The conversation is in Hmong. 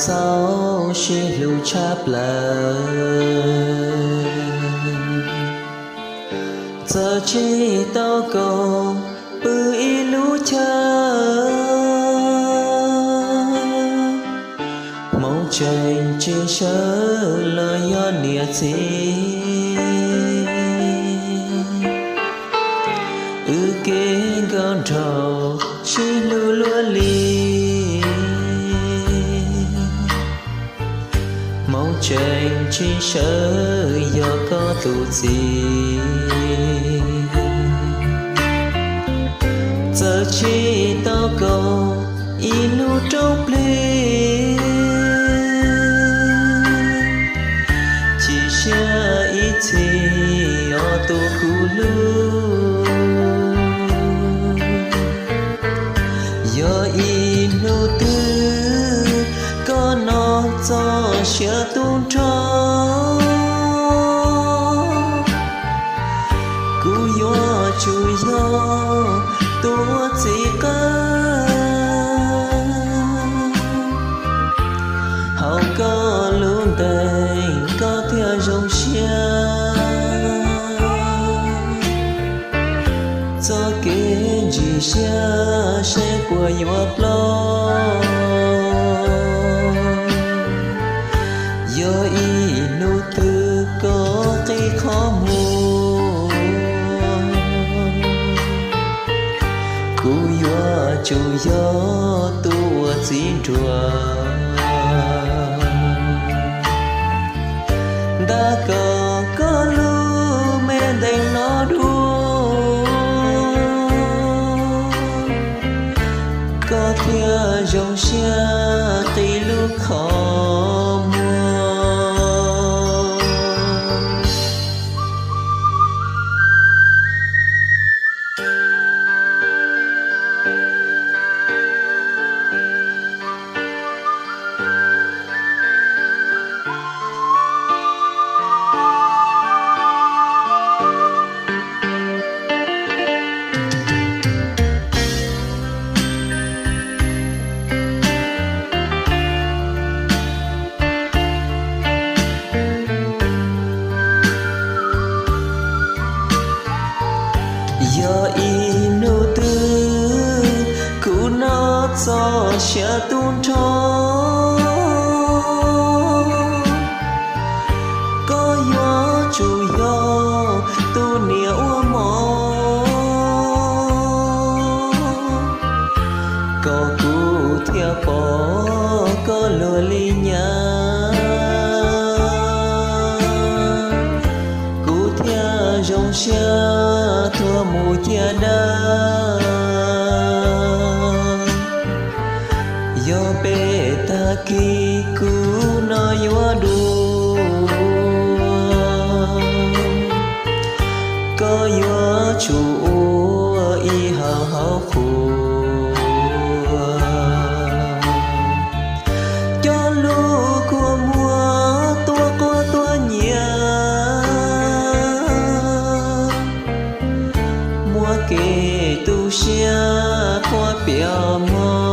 txaus sib hlub tshaj plaws. Txawm tsis tau koom pw ib lub chaw, hmoov tseem tsis sawv los yog niam txiv. Wb kev nkauj nraug sib hlub luaj li, hmoov tseem tsis sawv yog koj tus txiv. Txawm tsis tau koom ib hnub rooj plig, chim siab ib txhis os tus kuv hlub. Yog ib hnub twg koj no txoj sia tu nrho, kuv yuav tsum yog tus ua txiv qab. Hauv koj lub ntees koj thiaj zoo siab, txoj kev ntsim siab seb puas yuav ploj. Yog ib hnub twg koj qhib qhov muag, kuv yuav tsum yog tus ua txiv nruas. Ntab kom koj lub me ntees no dua, koj thiaj zoo siab qhib lub qhov muag. Yog ib hnub twg kuv no txoj sia tu nrho, koj yuav tsum yog tus niam ua mov, kom kuv thiaj pom koj luag li nyab, kuv thiaj zoo siab tuag mus ciaj dab. Yog peb tag kis kuv no yuav dua, koj yuav tsum ua ib hauv hauv qhua, coj lub kua muag tuaj quaj tuaj nyiav, muab kev tu siab quaj piav mog.